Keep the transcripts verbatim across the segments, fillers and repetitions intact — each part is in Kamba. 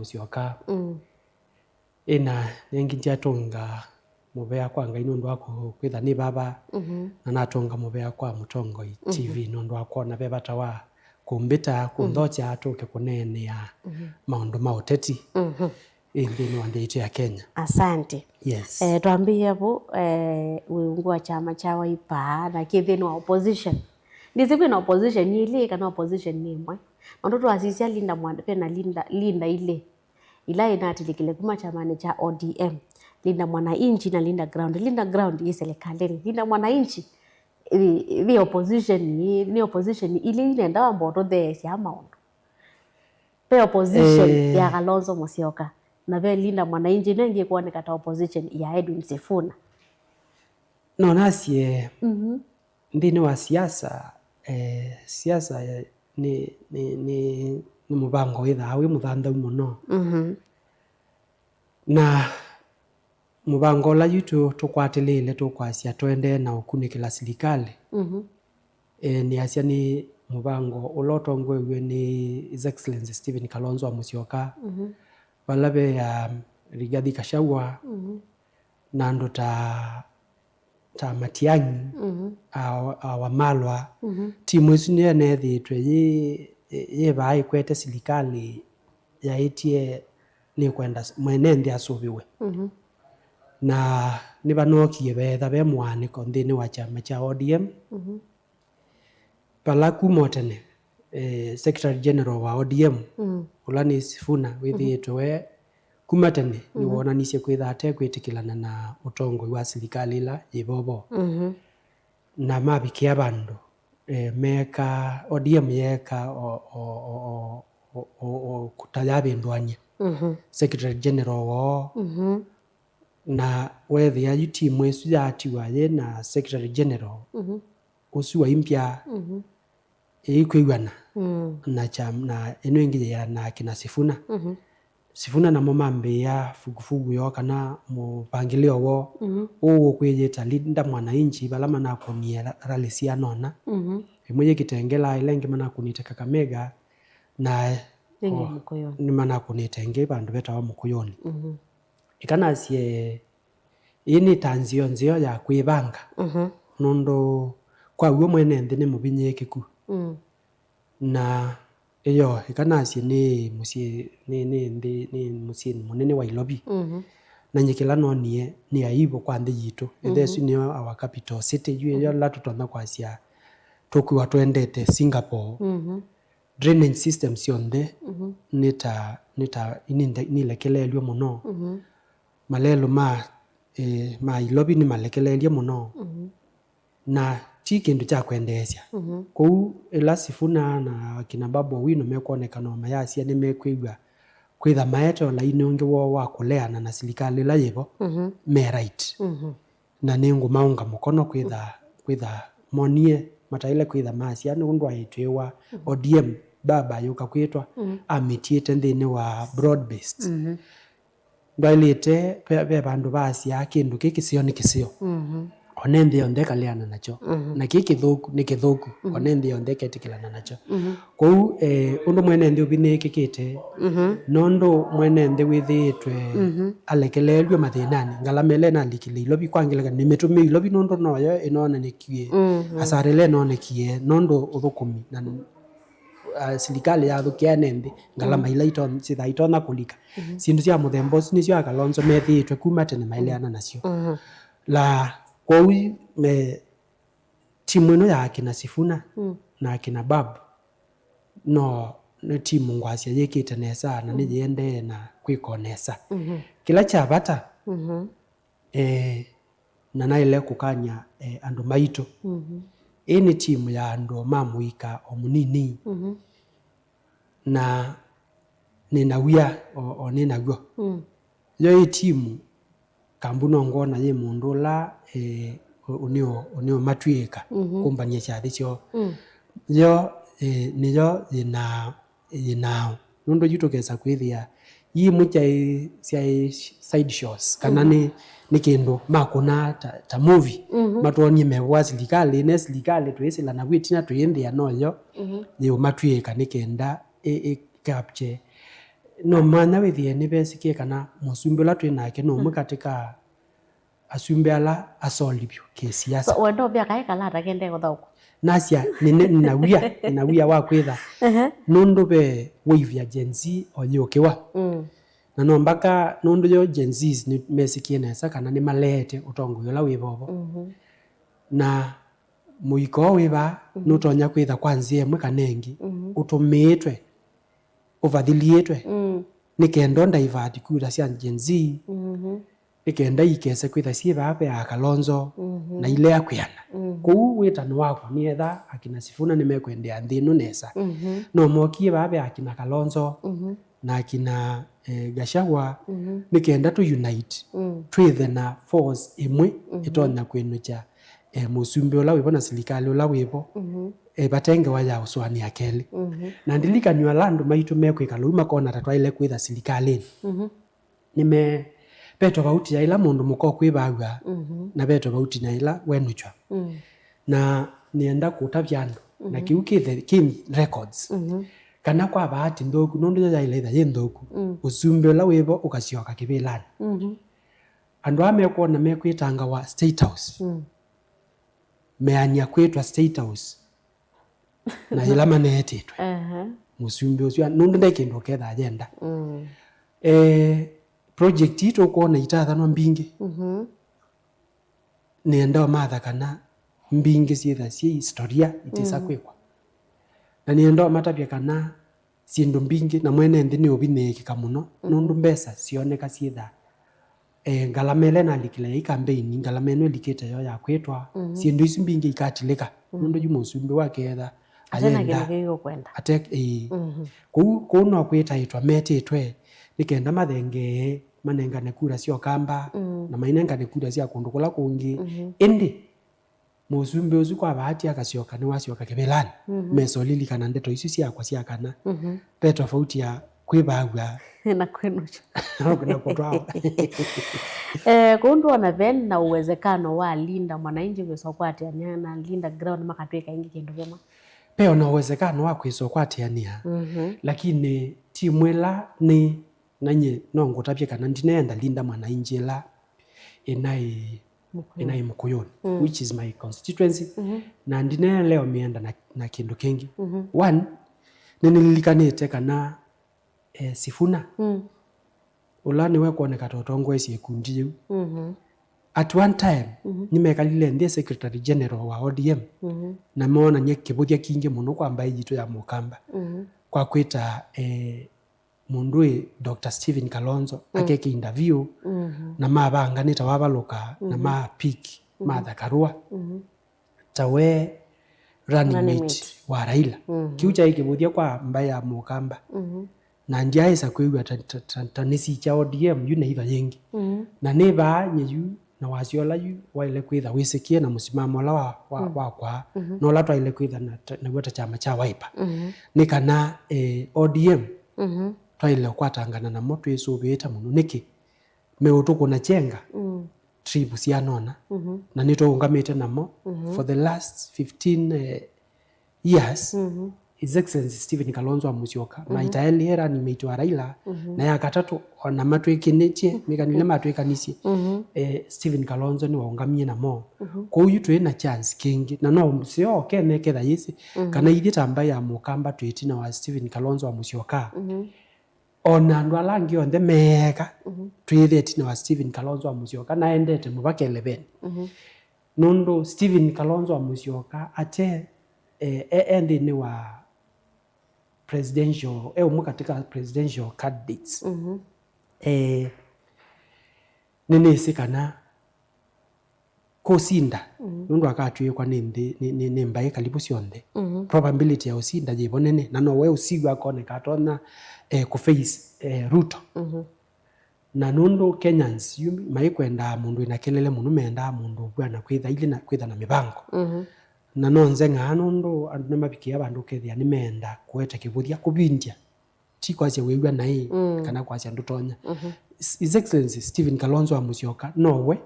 Mũsyoka. Mm. Ĩna nengĩ ndyatũnga mũvea kwa Ngai nũndũ wa kũ-, kwĩtha nĩ vava, mhm, na natũnga mũvea kwa Mũtongoi, mhm, T V nũndũ wa kwona ve vata wa kũmbĩta, mhm, kũnthokya tũke kũneenea, mhm, maũndũ ma ũteti, mhm, ĩ nthĩnĩ wa nthĩ itũ ya Kenya. Asante. Yes. Eh, twambĩĩe vu, eh, wĩ ungu wa kyama kya Wiper na kĩ nthĩnĩ wa opposition. Ndĩsĩ kwĩna opposition ilĩ kana opposition nĩ ĩmwe. Nũndũ twasisya Linda Mwana, vena Linda, Linda ilĩ. Ila inatilikile kuma kyamanĩ kya O D M. Linda Mwananchi na Linda Ground. Linda Ground yĩ serikalini. Linda Mwananchi, ĩ, ĩ opposition, ĩ, nĩ opposition ilĩ inenda wamba ũtũtheesya maũndũ. Ve opposition, eh, ya Kalonzo Musyoka. Na ve Linda Mwananchi, ĩno ĩngĩ ĩkwoneka ta opposition ya Edwin Sifuna. No nasye, mhm, nthĩnĩ wa siasa, eh, siasa, eh, nĩ, nĩ, nĩ, nĩ mũvango wĩthaa wĩ mũthanthau mũno. Mhm. Na mũvango ũla yu tũ-, tũkwatĩlĩĩle tũkwasya tũendee na ũkunĩkĩla silikalĩ, mhm, eh, nĩasya nĩ mũvango ũla ũtongoew'e nĩ His Excellency Stephen Kalonzo wa Musyoka, mhm, vala ve, um, Rigathi Gachagua, mhm, na andũ ta ta Matiang'i, mhm, a, a Wamalwa. Mhm. Timu ĩsu nĩyo ĩneethĩĩtwe yĩ, yĩ vaa ĩkwete silikalĩ yaĩtye nĩkwenda s-, mwene nthĩ asũvĩwe. Mhm. Na nĩvanookie veetha ve mũaanĩko nthĩnĩ wa kyama kya O D M. Mhm. Vala kuma o tene, eh, Secretary General wa O D M, mm, ũla nĩ Sifuna, mhm, wĩthĩĩtwe we kuma tene, mm, nĩwoonanisye kwĩtha ate kwĩtĩkĩlana na ũtongoi wa silikalĩ ĩla yĩ vovo. Mhm. Na mavikĩa vandũ, eh, meeka, O D M yeeka o, o, o, o, o, o, o, ta yavĩndũany'a, mhm, Secretary General woo. Mhm. Na weethĩa yu timu ĩsu yatiwa yĩ na Secretary General, mhm, ũsu waimbya, mhm, ĩikwĩw'ana, mm, na kya-, na ĩno ĩngĩ yĩana na kĩna Sifuna. Mhm. Sifuna namo mambĩĩa vuguvugu yoo kana mũvangĩlĩo woo, mhm, ũũ ũkwĩyĩta Linda Mwananchi, vala manakũnie ra-, rally sya nona. Mhm. Ĩmwe yĩ Kitengela, ĩla ĩngĩ manakũnĩte Kakamega, na ĩngĩ o, Mũkũyũnĩ. Nĩmanakũnĩte ĩngĩ vandũ vetawa Mũkũyũnĩ. Mhm. Ĩkanasye, ĩĩ nĩ ta nzeo nzeo ya kwĩvanga, mhm, nũndũ kwa w'o mwene nthĩ nĩ mũvinyĩĩkĩku. Mm. Na ĩyo, ĩkanasye nĩ mũsyĩ, nĩ, nĩ nthĩ, nĩ mũsyĩnĩ mũnene wa Ilovi. Mhm. Na nyie kĩla noonie nĩ aibu kwa nthĩ yitũ. Ĩthe, mhm, ĩsu nĩyo our capital city, yu ĩyo, mhm, ĩla tũtonya kwasya tũkwĩwa twendete Singapore. Mhm. Drainage system syonthe, mhm, nĩ ta, nĩ ta, nĩ nde-, nĩilekeleelw'e mũno. Mhm. Malelũ ma, eh, ma Ilovi nĩmalekeleelye mũno. Mhm. Na ti kĩndũ kya kwendeesya. Mhm. Kwoou ĩla Sifuna na akina Babu Owino mekwonekana o mayasya nĩmekwĩw'a kwĩtha maete o lainĩ ũngĩ woo wa kũleana na silikalĩ ĩla yĩvo, mhm, me right. Mhm. Na nĩngũmaũnga mũkono kwĩtha, kwĩtha monie mataĩle kwĩtha masya nũndũ aĩtwĩwa, mhm, O D M baba ayũka kwĩtwa, mhm, amĩtiĩte nthĩnĩ wa broad based. Mhm. Ndwaĩlĩte, ve, ve vandũ vaasyaa kĩndũ kĩ kĩseo nĩ kĩseo. Mhm. One nthĩ yonthe ĩkaleana nakyo. Mhm. Na kĩ kĩthũku nĩ kĩthũku. Mhm. One nthĩ yonthe ĩketĩkĩlana nakyo. Mhm. Kwoou, eh, ũndũ mwene nthĩ ũvinyĩĩkĩkĩte, mhm, nũndũ mwene nthĩ wĩthĩĩtwe, mhm, alekeleelw'e mathĩnanĩ, ngalama ĩla ĩnalikile Ilovi kwa ngelekany'o nĩmĩtũmĩe Ilovi nũndũ noyo ĩnoonanĩkie, mhm, asara ĩla ĩnoonekie nũndũ ũthũkũmi na, ah, silikalĩ yathũkĩa ene nthĩ ngalama, mhm, ila ito-, syĩthaa itonya kũlika. Mhm. Syĩndũ sya mũthemba ũsu nĩsyo a Kalonzo methĩĩtwe kuma tene maeleana nasyo. Mhm. La, kwoou, me, timu ĩno ya akina Sifuna, mm, na akina Babu, no, nĩ timu ngwasya yĩkĩte nesa na, mm, nĩyĩendee na kwĩka o nesa. Mhm. Kĩla kya vata, mhm, eh, na naĩle kũkany'a, eh, andũ maitũ. Mhm. Ĩĩ nĩ timu ya andũ ma mũika o mũnini. Mhm. Na nĩ na wia o, o nĩ naw'o. Mm. Yo ĩ timu, kambu no ngwona yĩ mũndũ ũla, eh, ũ-, ũnĩũ-, ũnĩũmatw'ĩĩka, mhm, kũmbany'a kyathĩ kyoo. Mm. Yo, eh, nĩyo yĩna, yĩnao. Nũndũ yu tũkesa kwĩthĩa imwe kyaĩ, syaĩ side shows, kana, mhm, nĩ, nĩ kĩndũ makũna ta, ta movie. Mhm. Matwonie mevũa silikalĩ, ne silikalĩ twĩsĩla navu ĩtina twĩĩnthĩa noyo, mhm, yĩũmatw'ĩĩka nĩ kenda ĩ, ĩ capture No mwanya wĩthĩe nĩvesĩkie kana mũsumbĩ ũla twĩ nake nĩ ũmwe katĩ ka asumbĩ ala asoli vyũ kĩsiasa. So, wenda ũmbĩa kaĩ kalata kende kũthaũkwa? Nasya, nĩne-, nĩna wia, nĩna wia wa kwĩtha. Ehe. Nũndũ ve wave ya Gen Z oyũkĩwa. Mm. Na no mbaka nũndũ yo Gen Zs nĩmesĩkie nesa kana nĩmaleete ũtongoi ũla wĩ vovo. Mhm. Na mũiko wĩ vaa nũtonya kwĩtha kwa nzĩa ĩmwe kana ĩngĩ ũtũmĩĩtwe, ũvathiliĩtwe, mm, nĩ kenda ũ divert kura sya Gen Z, mhm, nĩ kenda ikese kwĩtha syĩ vaa ve a Kalonzo, mhm, na ilea kwĩana. Mhm. Kwoou wĩtano wakwa nĩ etha akina Sifuna nĩmekwendeea nthĩ ĩno nesa. Mhm. No mokie vaa ve akina Kalonzo, mhm, na akina, eh, Gachagua, mhm, nĩ kenda tũ unite, mm, twĩthe na force ĩmwe, mhm, ĩtonya kwĩnũkya, eh, mũsumbĩ ũla wĩvo na silikalĩ ũla wĩvo, mhm, eh, vate ngewa ya ũsũanĩa kelĩ. Mhm. Na ndilikany'a ala andũ maitũ mekwĩkala ũu makona ta twaĩle kwĩtha silikalĩnĩ. Mhm. Nĩme, ve tofauti ya ĩla mũndũ mũka ũkwĩvaaw'a, mhm, na ve tofauti na ĩla wenũkw'a. Mm. Na nĩenda kũtavya andũ, na, mhm, kĩu kĩ the, kĩ records, mhm, kana kwa vaati nthũku, nũndũ yo yaĩle ĩtha yĩ nthũku, mm, ũsumbĩ ũla wĩvo ũkasyoka kĩvĩlanĩ. Mhm. Andũ aa mekwona mekwĩtangawa State House, mm, meany'a kwĩtwa State House na yĩla maneetĩtwe. Aha. Mũsumbĩ ũsu, nũndũ nde kĩndũ ũketha ayenda. Mm. Eh, project ii tũkwona itathanwa mbingĩ. Mhm. Nĩenda ũmatha kana mbingĩ syĩtha syĩ historia itĩsa, mm, kwĩkwa. Na nĩenda ũmatavya kana syĩndũ mbingĩ na mwene nthĩ nĩũvinyĩĩkĩka mũno, mm, nũndũ mbesa syoneka syĩtha, eh, ngalama ĩla ĩnalikĩla ya ikambeini, ngalama ĩno ĩlikĩte yo ya kwĩtwa, mhm, syĩndũ isu mbingĩ ikatilĩka, mhm, nũndũ yu mũsumbĩ wakeetha ate na kĩndũ ayenda kĩngĩ ũkwenda. Ate, ĩĩ. Mhm. Kũu, kũu no kwĩtaĩtwa metĩtwe nĩ kenda mathengee, manengane kura sya Ũkamba, mm, na mainengane kura sya kũndũ kũla kũngĩ. Mhm. Ĩndĩ mũsumbĩ ũsu kwa vaati akasyoka, nĩwasyoka kĩvĩlanĩ. Mhm. Mesa ũlilikana ndeto isu syakwa sya kana, mhm, ve tofauti ya kwĩvaaw'a na kwĩnũkya. Na kũtwawa. Eh, kũu ndwona ve na uwezekano wa Linda Mwananchi kwĩsa ũkwatĩanĩa na Linda Ground makatw'ĩka ĩngĩ kĩndũ kĩmwe? Ve ona uwezekano wa kwĩsa ũkwatĩanĩa, mhm, lakini timu ĩla nĩ, na nyie no ngũtavye kana ndineenda Linda Mwananchi ĩla ĩnaĩ, Mũkũyũ, ĩnaĩ Mũkũyũnĩ, mm, which is my constituency. Mhm. Na ndineelea ũmĩenda na, na kĩndũ kĩngĩ. Mhm. One, nĩnĩlilikanĩte kana, eh, Sifuna, mm, ũla nĩwe kwoneka ta ũtongoesye ĩkundi yĩu. Mhm. At one time, mhm, nĩmekalile nthĩ secretary general wa O D M, mhm, na moonany'a kĩvũthya kingĩ mũno kwa mbaĩ yitũ ya Mũkamba, mhm, kwa kwĩta, eh, mũndũ wĩ Doctor Stephen Kalonzo, mm, akeke interview, mhm, na mavanga nĩ ta wavalũka, na, mhm, ma pick, mhm, Martha Karua, mhm, ta we running mate wa Raila. Mhm. Kĩu kyaĩ kĩvũthya kwa mbaĩ ya Mũkamba. Mhm. Na ndyaĩsa kwĩw'a ta, ta, ta, ta nĩsikya O D M yu na itho yĩngĩ. Mhm. Na nĩ vaa nye yu na wasya ũla yu waĩle kwĩtha wĩsĩkĩe na mũsimamo ũla wa, wa, mm, wakwa, mhm, na ũla twaĩle kwĩtha na, ta, naw'o ta kyama kya Wiper. Mhm. Nĩ kana, eh, O D M, mhm, twaĩle ũkwatangana namo twĩsũvĩĩte mũno. Nĩkĩ? Meũtũkũna kyenga, mm, trip syanona. Mhm. Na nĩtũũngamĩte namo, mhm, for the last fifteen, eh, years, mhm, His Excellency Stephen Kalonzo wa Musyoka, mhm, maita elĩ e running mate wa Raila, mhm, na ya katatũ, ona matwĩkĩnĩtye, mĩkanĩle matwĩkanisye, mhm, eh, Stephen Kalonzo nĩwaũngamie namo. Mhm. Kwoou yu twĩ na chance kĩngĩ, na no seo kene ketha yĩsĩ, mhm, kana ithyĩ ta mbaĩ ya Mũkamba twĩ ĩtina wa Stephen Kalonzo wa Musyoka. Mhm. Ona andũ ala angĩ onthe meeka, mhm, twĩĩthĩe ĩtina wa Stephen Kalonzo wa Musyoka, naendete mũvaka eleveni. Mhm. Nũndũ Stephen Kalonzo wa Musyoka ate, eh, e, e nthĩnĩ wa presidential, e ũmwe katĩ ka presidential candidates. Mhm. Eh, nĩnĩsĩ kana kũsinda, mm, nũndũ akatw'ĩĩkwa nĩ nthĩ, nĩ, nĩ, nĩ mbaĩ kalivu syonthe. Mhm. Probability ya ũsinda yĩvo nene, na nowe ũsiw'a akoneka atonya, eh, kũface, eh, Ruto. Mhm. Na nũndũ Kenyans yu maikwendaa mũndũ wĩna kelele mũno, mendaa mũndũ ũvw'ana kwĩtha ilĩ na kwĩtha na mĩvango. Mhm. Na no nzeng'aa nũndũ andũ nĩmavikĩĩa vandũ ũkethĩa nĩmeenda kũete kĩvũthya, kũvindya. Ti kwasya wĩw'a naĩ, mm, kana kwasya ndũtonya. Mhm. S-, His Excellency Stephen Kalonzo wa Musyoka, nowe,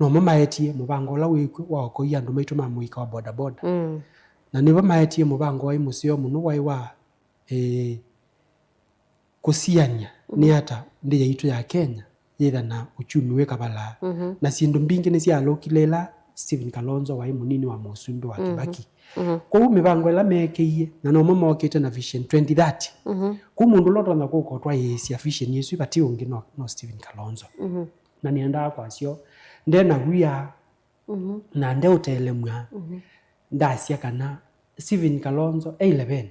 nomo maetie mũvango ũla wĩkw'o wa ũkoi andũ maitũ ma mũika wa bodaboda. Mm. Na nĩvo maetie mũvango waĩ mũseo mũno, waĩ wa, eh, Kũsiany'a nĩ ata nthĩ yaitũ ya Kenya yĩtha na uchumi wĩ kavalaa, na syĩndũ mbingĩ nĩsyalũkile ĩla Stephen Kalonzo waĩ mũnini wa mũsumbĩ wa Kibaki. Kwoou mĩvango ĩla meekĩie, na nomo mokĩte na Vision twenty thirty. Kwoou mũndũ ũla ũtonya kũka ũtwaĩĩsya vision ĩsu vati ũngĩ no, no Stephen Kalonzo. Na nĩendaa kwasyo nde na wia na nde ũtelemw'a, ndasya kana Stephen Kalonzo e eleven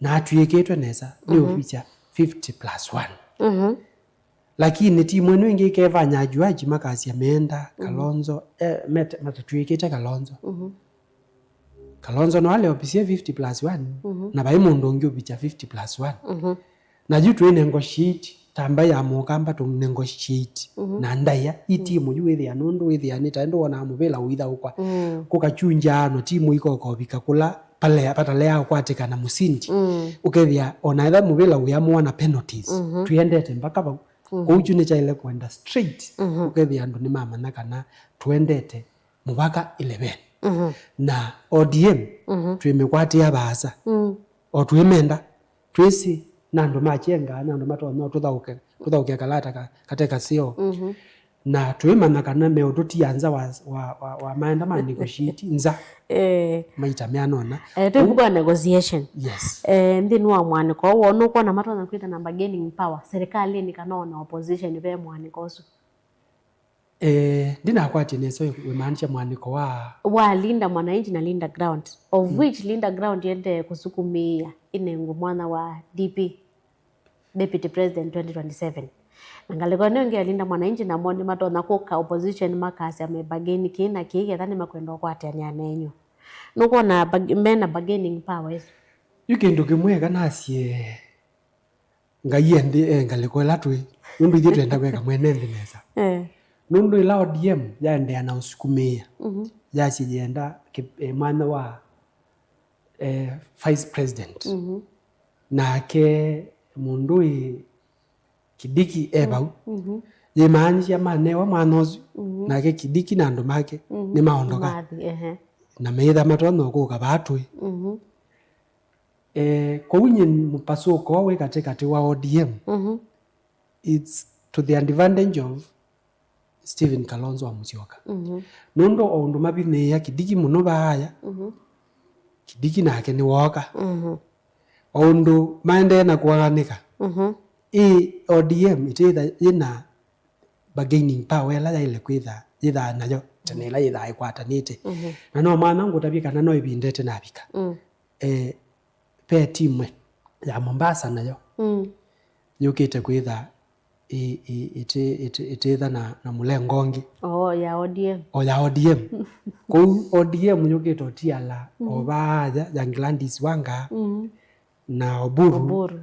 na atw'ĩkĩtwe nesa nĩ ũvikya fifty plus one. Lakini timu ĩno ĩngĩ ĩkevanya ajuaji makasya meenda Kalonzo, eh, met-, matatw'ĩkĩte Kalonzo. Kalonzo no aleopisye fifty plus one, na vai mũndũ ũngĩ ũvikya fifty plus one. Na yu twĩ negotiate, ta mbaĩ ya mũkamba tũ negotiate na ndaĩa. I timu yu wĩthĩa nũndũ wĩthĩa nĩ ta ĩndĩ wonaa mũvĩla ũithaũkwa. Kũkachunjaanwa timu ikokovika kũla palea, patalea ũkwatĩkana mũsindi. Ũkethĩa ona etha mũvĩla ũyamũa na penalties. Twĩendete mpaka vau. Kũu kyu nĩkyaĩle kwenda straight. Ũkethĩa andũ nĩmamanya kana tũendete mũvaka eleven. Na O D M twĩmĩkwatĩa vaasa. O twĩmenda, twĩsĩ na andũ makyengaa, na andũ matonya tũthaũke, tũthaũke kalata ka, kate kaseo. Na twĩmanya kana meũtũtia nza wa, wa, wa, wa maenda ma negotiate nza. Eh, maita meanona. Eh, twĩ kwa negotiation. Yes. Eh, nthĩnĩ wa mwanĩko ũũ, nũkwona matonya kwĩtha na bargaining power serikalinĩ kana ona opposition ve mwanĩko ũsu? Eh, ndinakwatye nesa wĩ, wĩmaanisha mwanĩko wa wa Linda Mwananchi na Linda Ground, of which Linda Ground yendee kũsukumĩĩa ĩnengwe mwanya wa D P, Deputy President twenty twenty-seven. Na ngalĩko ĩno ĩngĩ ya Linda Mwananchi namo nĩmatonya kũka opposition makasya me bargain kĩĩ na kĩĩ ketha nĩmakwenda ũkwatĩanĩa nenyu. Nũkwona bag-, mena bargaining power ĩsu? Yu kĩndũ kĩmwe eka nasye Ngai e nthĩ e ngalĩko ĩla twĩ, nũndũ ithyĩ twenda kwĩka mwene nthĩ nesa. Eh. Nũndũ ĩla O D M yaendeea na ũsukumĩĩa, yasye yenda kĩ-, eh, mwanya wa, eh, vice president. Nake mũndũ ĩ Kidiki e vau. Yĩmaanisya manewa mwanya ũsu, nake Kidiki na andũ make nĩmaondoka. Mathi, ehe. Na meĩtha matonya kũka vaa twĩ. Eh, kwoou nyie mũpasũko wĩ katĩkatĩ wa O D M, it's to the advantage of Stephen Kalonzo wa Musyoka. Nũndũ o ũndũ mavinyĩĩa Kidiki mũno vaaya, Kidiki nake nĩwooka. O ũndũ maendee na kũaanĩka, ĩ O D M ĩtĩtha yĩna bargaining power ĩla yaĩle kwĩtha yĩthaa nayo tene ĩla yĩthaa ĩkwatanĩte. Na no mwana ngũtavye kana no ĩvinda ĩtenavika. Eh, ve timu ya Mombasa nayo yũkĩte kwĩtha ĩ-, ĩ-, ĩtĩ-, ĩtĩ-, ĩtĩtha na, na mũlengo ũngĩ. Oh, ya O D M. O ya O D M. Kũu O D M yũkĩte ũtiala o vaaya ya Gladys Wanga na Oburu, Oburu,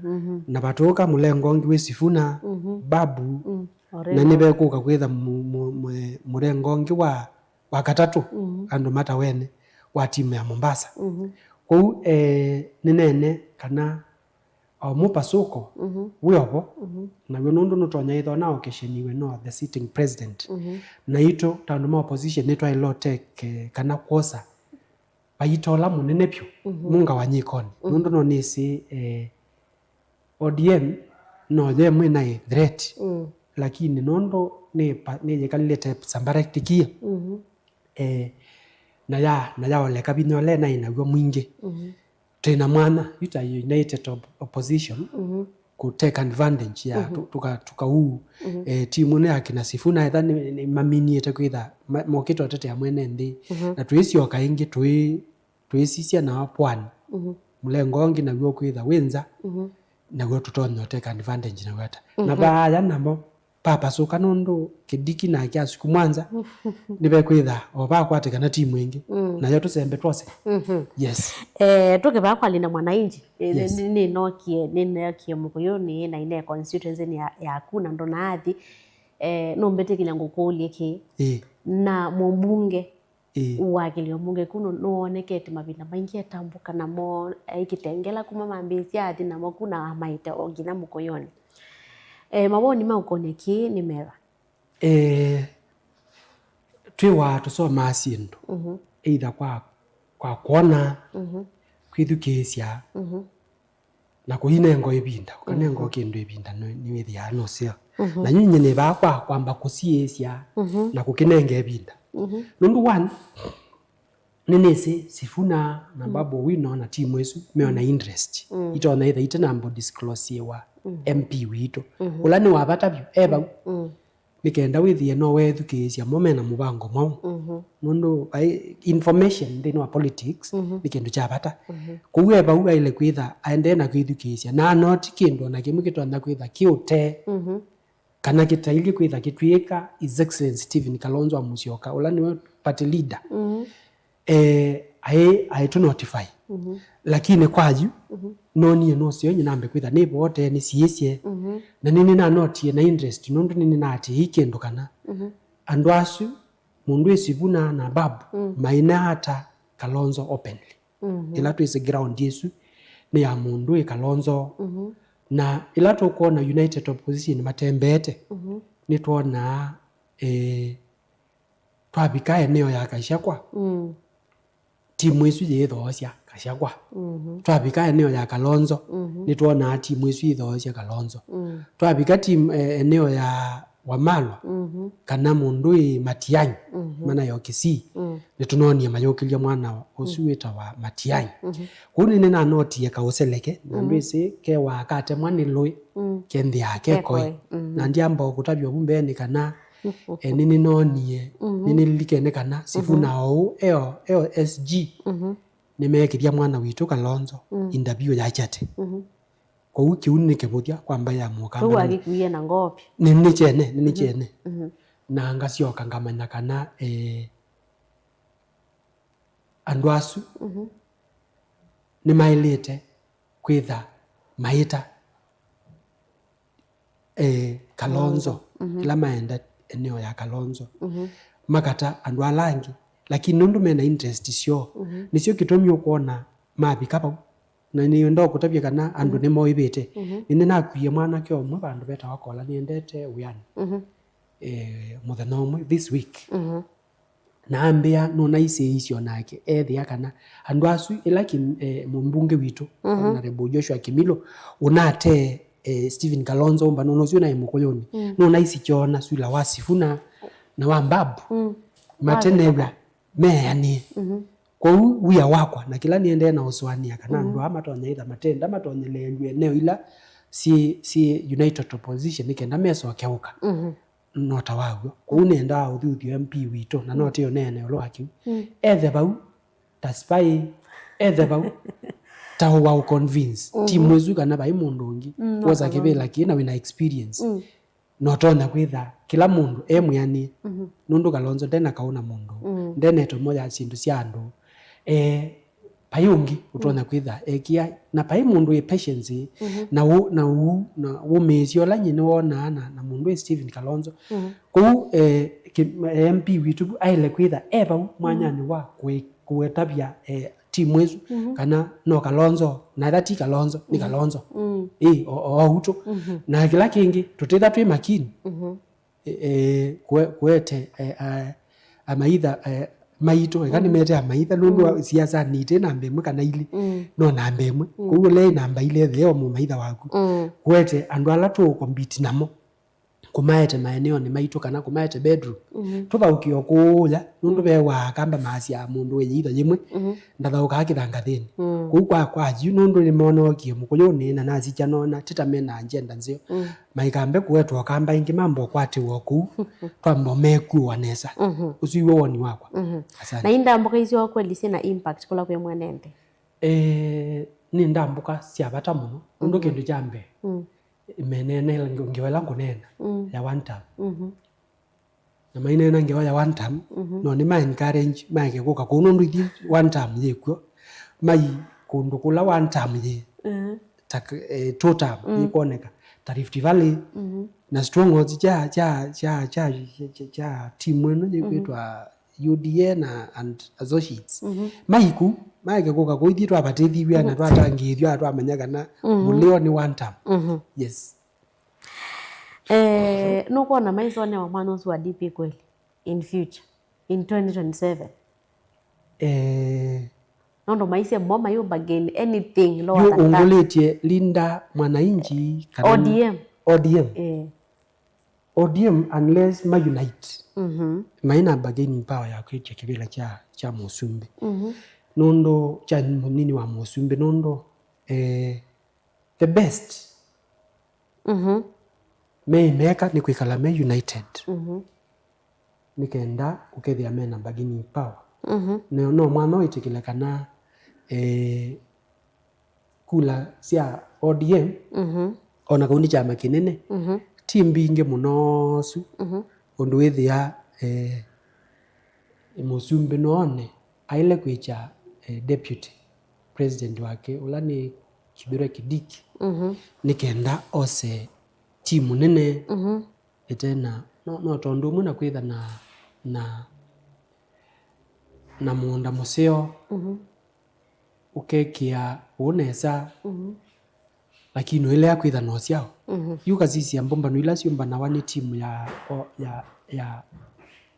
na vatũka mũlengo ũngĩ wĩ Sifuna, Babu, na nĩvekũka kwĩtha mu-, mu-, mu-, mũlengo ũngĩ wa wa katatũ andũ matawene wa timu ya Mombasa. Kwoou, eh, nĩneene kana o mũpasũko wĩ ovo, naw'o nũndũ nũtonya ĩthwa na okesheniwe no the sitting president. Naitũ ta andũ ma opposition nĩtwaĩle ũteke kana kwosa vaita ũla mũnene vyũ mũngawanyĩkonĩ. Nũndũ no nĩsĩ, eh, O D M no yemwe naĩ threat, lakini nũndũ nĩ pa-, nĩyĩkalile te sambaratikie, eh, na ya, na yaoleka vinya ũla naĩ naw'o mwingĩ. Twĩ na mwanya, yu ta United Op-, Opposition, kũ take advantage ya tũ-, tũka-, tũkau, eh, timu ĩno ya kina Sifuna etha nĩ, nĩ maminiĩte kwĩtha ma-, mokĩte ũtetea mwene nthĩ. Na twĩsyoka ĩngĩ twĩ twĩsisya na pwani. Mũlengo ũngĩ naw'o kwĩtha wĩ nza, naw'o tũtonya ũteka advantage naw'o ata. Na vaaya namo papasũka nũndũ Kidiki nake asukumwa nza, nĩvekwĩtha o vakwatĩkana timu ĩngĩ, nayo tũsembe twose. Yes. Eh, tũke vaa kwa Linda Mwananchi. Eh, yes. Nĩ, nĩ, nĩnokie, nĩnokie Mũkũyũnĩ na ine constituency ya, yaku na ndonaathi. Eh, nũmbĩtĩkĩlya ngũkũlye kĩ? Ĩĩ. Na mũmbunge Ĩĩ. Wakĩlyo mũngeku nũ-, nũwonekete mavinda maingĩ etambũka namo, aikĩtengela kuma mambĩĩsya athi namo ku na amaĩte o nginya Mũkũyũnĩ. E, mawoni ma ũkũnĩ kĩĩ nĩ meva? E, twĩwaa tũsomaa syĩndũ, mhm, either kwa, kwa kwona, mhm, kwĩthukĩĩsya, mhm, Na kũinenga ĩvinda, ũkanenga kĩndũ ĩvinda, nĩ- nĩwĩthĩaa nũseo. Na yu nyie nĩ vaa kwa kwamba kũsiĩĩsya na kũkĩnenga ĩvinda. Nũndũ one, nĩnĩsĩ Sifuna na Babu Owino na timu ĩsu meona interest. Itonya ĩtha itenamba disclosiwa M P witũ. Ũla nĩ wa vata vyũ, e vau. Nĩ kenda wĩthĩe no weethukĩĩsya mo mena mũvango mwaũ. Nũndũ vai information nthĩnĩ wa politics nĩ kĩndũ kya vata. Kwoou e vau aĩle kwĩtha aendee na kwĩthukĩĩsya, na anoti kĩndũ o na kĩmwe kĩtonya kwĩtha kĩũtee kana kĩtailyĩ kwĩtha kĩtw'ĩka His Excellency Stephen Kalonzo wa Musyoka, ũla nĩwe party leader. Eh, aĩ aĩtũ notify. Lakini kwa yu nonie nũseo nyie nambe kwĩtha nĩvoote nĩsiĩsye. Na nĩnĩnanotie na interest nũndũ nĩnĩnaatĩĩi kĩndũ kana andũ asu, mũndũ ĩ Sifuna na Babu, mainaata Kalonzo openly. Ĩla twĩsĩ ground ĩsu nĩ ya mũndũ ĩ Kalonzo. Na ĩla tũkwona United Opposition matembeete, nĩtwonaa, eh, twavika eneo ya Gachagua, timu ĩsu yĩthoosya Gachagua. Twavika eneo ya Kalonzo, nĩtwonaa timu ĩsu yĩthoosya Kalonzo. Twavika timu, eh, eneo ya Wamalwa, kana mũndũ ĩ Matiang'i, mana yo Kisii, nĩtũnonie mayũkĩlya mwana ũsu wĩtawa Matiang'i. Kũu nĩnĩnanotie kaũseleke, na ndwĩsĩ kewaa katemwa nĩ lũĩ, kenthĩaa kekoi. Na ndyamba o kũtavya vu mbeenĩ kana, eh, nĩnĩnonie, nĩnĩlilikene kana Sifuna oũ eo, eo S G nĩmeekĩthya mwana witũ Kalonzo interview ya kyate. Kwoou kĩu nĩ kĩvũthya kwa mbaĩ ya Mũkamba. Kwoou akĩkuie na ngoo vyũ. Nĩ, nĩ kyene, nĩ, nĩ kyene. Na ngasyoka ngamanya kana, eh, andũ asu nĩmaĩlĩte kwĩtha maĩta, eh, Kalonzo, ĩla maenda eneo ya Kalonzo, makata andũ ala angĩ, lakini nũndũ mena interest syoo, nĩsyo kĩtumi ũkwona mavika vau. Na nĩenda kũtavya kana andũ nĩmoĩvĩte. Nĩnĩnakuie mwanake ũmwe vandũ vetawa Kola, nĩendete wĩanĩ, eh, mũthenya ũmwe this week. Na ambĩa nũnaisĩĩisye o nake, ethĩa kana andũ asu, ĩla Kim-, eh, mũmbunge witũ, Honorable Joshua Kimilo, ũnatee, eh, Stephen Kalonzo ũmbano ũsu naĩ Mũkũyũnĩ, nũnaisikyona sula wa Sifuna na wa Mbabu matenew'a meanĩe. Kwoou wia wakwa na kĩla nĩendee na ũsũanĩa kana andũ aa matonya ĩtha matenda matonyeleelw'e eneo ila syĩ, syĩ United Opposition nĩ kenda mesoke ũka. No ta wa w'o. Kwoou nĩendaa ũthuthyo M P witũ, na no tĩ ũneene ũla wa kĩu. Ethe vau ta spy, ethe vau ta wa ũconvince timu ĩsu kana vai mũndũ ũngĩ kwosa kĩvĩla kĩĩ na wĩna experience. Na ũtonya kwĩtha kĩla mũndũ e mwĩanĩe, nũndũ Kalonzo ndena kaũ na mũndũ, ndena ĩtomo ya syĩndũ sya andũ. Eh, vai ũngĩ ũtonya kwĩtha ekia, na vai mũndũ wĩ patience, na ũ-, na ũ-, na wũmĩĩsyo ũla nyie nĩwonaa na, na mũndũ wĩ Stephen Kalonzo. Kwoou, eh, ki-, M P witũ aĩle kwĩtha e vau mwanyanĩ wa kũĩ-, kũetavya, eh, timu ĩsu, kana no Kalonzo, na ĩla ti Kalonzo, nĩ Kalonzo. Ĩ, o, o, o utũ. Na kĩla kĩngĩ, tũtĩtha twĩ makini, e, e, kũe-, kũete, e, a, amaitha, e, maitũ, eka nĩmete amaitha, nũndũ wa siasa nĩ ite namba ĩmwe kana ilĩ, no namba ĩmwe. Kwoou ũla ĩ namba ilĩ ethĩe o mũmaitha waku. Kũete andũ ala tũũkompiti namo, kũmaete maeneonĩ maitũ kana kũmaete bedroom. Tũthaũkĩe o kũũya, nũndũ ve wa Akamba maasya mũndũ wĩ yĩitho yĩmwe ndathaũkaa kĩthangathĩnĩ. Kũu kwa, kwa yu, nũndũ nĩmonookie Mũkũyũnĩ na nasikya nona tĩ ta me na agenda nzeo. Maikambe kũetwa Akamba ĩngĩ mamba ũkwatĩwa o kũu, twamba ũmekuũa nesa. Ũsu iwe woni wakwa. Asante. Na indambũka isu kweli syĩ na impact kũla kwĩ mwene nthĩ? Eh, nĩ ndambũka sya vata mũno, nũndũ kĩndũ kya mbee, meneenela nge-, ngewa ĩla ngũneena ya one term. Na maineena ngewa ya one term, no nĩma encourage maeke kũka kũu, nũndũ ithi one term yĩkw'o. Mai kũndũ kũla one term yĩ, ta k-, eh, two term yĩkwoneka, ta Rift Valley, na strongholds kya, kya, kya, kya, kya, kya timu ĩno yĩkwĩtwa U D A na and Associates. Maiku, maeke kũka kũu, ithyĩ twavatĩthiw'a na twatangĩĩthw'a, twamanya kana mũlĩo nĩ one term. Yes. Eh, nũkwona maisonewa mwana ũsu wa D P kweli in future, in twenty twenty-seven? Eh, Nũndũ maisye mo mayũ bargain anything lower than that. Ũngũlĩtye Linda Mwananchi kana O D M. O D M. Eh. O D M, unless ma unite, mhm, maina bargaining power ya kwĩtya kĩvĩla kya, kya mũsumbĩ. Mhm. Nũndũ kya mũnini wa mũsumbĩ, nũndũ, eh, the best, mhm, meimeka nĩ kwĩkala me united. Mhm. Nĩ kenda ũkethĩa mena bargaining power. Mhm. No, no mwana ũĩtĩkĩle kana, eh, kula sya O D M, mhm, ona kau nĩ kyama kĩnene, mhm, ti mbingĩ mũno su, mhm, ũndũ wĩthĩa, eh, mũsumbĩ noone aĩle kwĩkya, eh, deputy president wake, ũla nĩ Kithure Kindiki, mhm, nĩ kenda ose timu nene, mhm, ĩte na, no, no tondũ ũmwe na kwĩtha na, na, na mũũnda mũseo, mhm, ũkekĩa ũũ nesa, mhm, lakini ũilea kwĩtha na ũsyao. Mhm. Yu kasisya mbũmbano ila syũmbanawa nĩ timu ya, o-, ya, ya,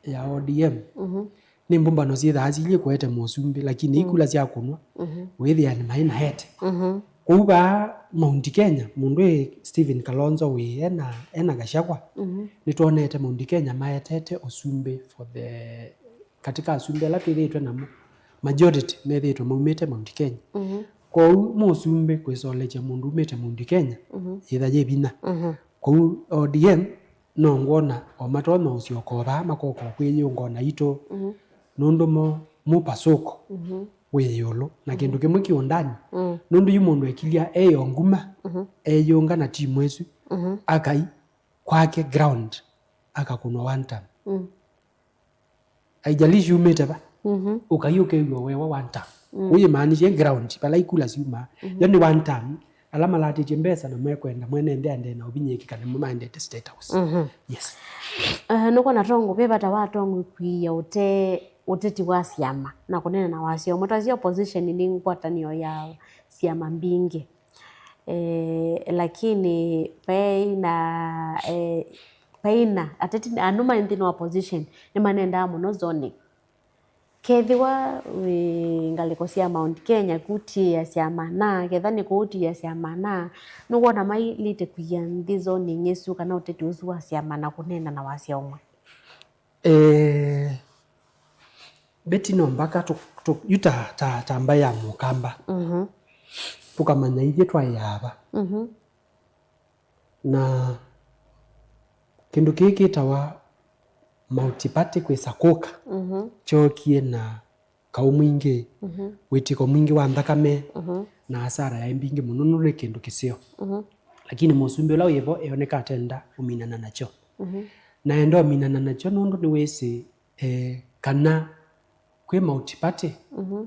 ya O D M. Mhm. Nĩ mbũmbano syĩthaa silyĩ kũete mũsumbĩ, lakini, mm, ikula sya kũnwa, mhm, wĩthĩa nĩ maĩ na ete. Mhm. Kwoou vaa Mount Kenya, mũndũ wĩ Stephen Kalonzo wĩ ena, ena Gachagua, mhm, nĩtwonete Mount Kenya maetete ũsumbĩ for the, katika asumbĩ ala twĩthĩĩtwe namo, majority methĩĩtwe maumĩte Mount Kenya. Mhm. Kwoou mũsumbĩ kwĩsolekya mũndũ umĩte Mount Kenya, mhm, yĩtha yĩ vinya. Mhm. Kwoou O D M no ngwona o matonya ũsyoka o vaa makoka o kwĩyĩũnga o naitũ, mhm, nũndũ mo mũpasũko, mhm, wĩ ĩũlũ, na, mhm, kĩndũ kĩmwe kĩ ũndani, mm, nũndũ yu mũndũ ekilya eyo nguma, mhm, eyĩũnga na timu ĩsu, mhm, akai kwake ground akakũnwa one time. Mm. Aijalishi umĩte va, mhm, ũkai ũkew'a wewa one time. Mm. Ũyĩmaanishe ground vala ikula syumaa, mhm, yo nĩ one time. Ala malatĩtye mbesa na mekwenda mwene nthĩ aendee na ũvinyĩĩki kana nĩmo maendete State House. Mhm. Yes. Eh, nũkwona Tongu, ve vata wa Tongu kwĩĩa ũte-, ũteti wa syama na kũneena na wasya ũmwe. Twasya opposition nĩ ngwatanĩo ya syama mbingĩ. Eh, lakini vaina, eh, vaina ateti, andũ ma nthĩnĩ wa opposition nĩmanendaa mũno zoning. Kethĩwa wĩ ngalĩko sya Mount Kenya kũtiĩa syama na, ketha nĩ kũtiĩa syama na, nũkwona mailĩte kwia nthĩ zoning ĩsu kana ũteti ũsu wa syama na kũneena na wasya ũmwe? Eh, Betty, no mbaka tũ-, tũ-, yu ta, ta, ta mbaĩ ya Mũkamba. Mhm. Tũkamanya ithyĩ twaĩaa va. Mhm. Na kĩndũ kĩĩ kĩtawa multiparty kwĩsa kũka, mhm, kyookie na kaũ mwingĩ, mhm, wĩtĩko mwingĩ wa nthakame, mhm, na asara yaĩ mbingĩ mũno nũndũ nĩ kĩndũ kĩseo. Mhm. Lakini mũsumbĩ ũla wĩ vo eoneka atenda ũminana nakyo. Mhm. Na enda ũminana nakyo nũndũ nĩwĩsĩ, eh, kana kwĩ multiparty, mhm,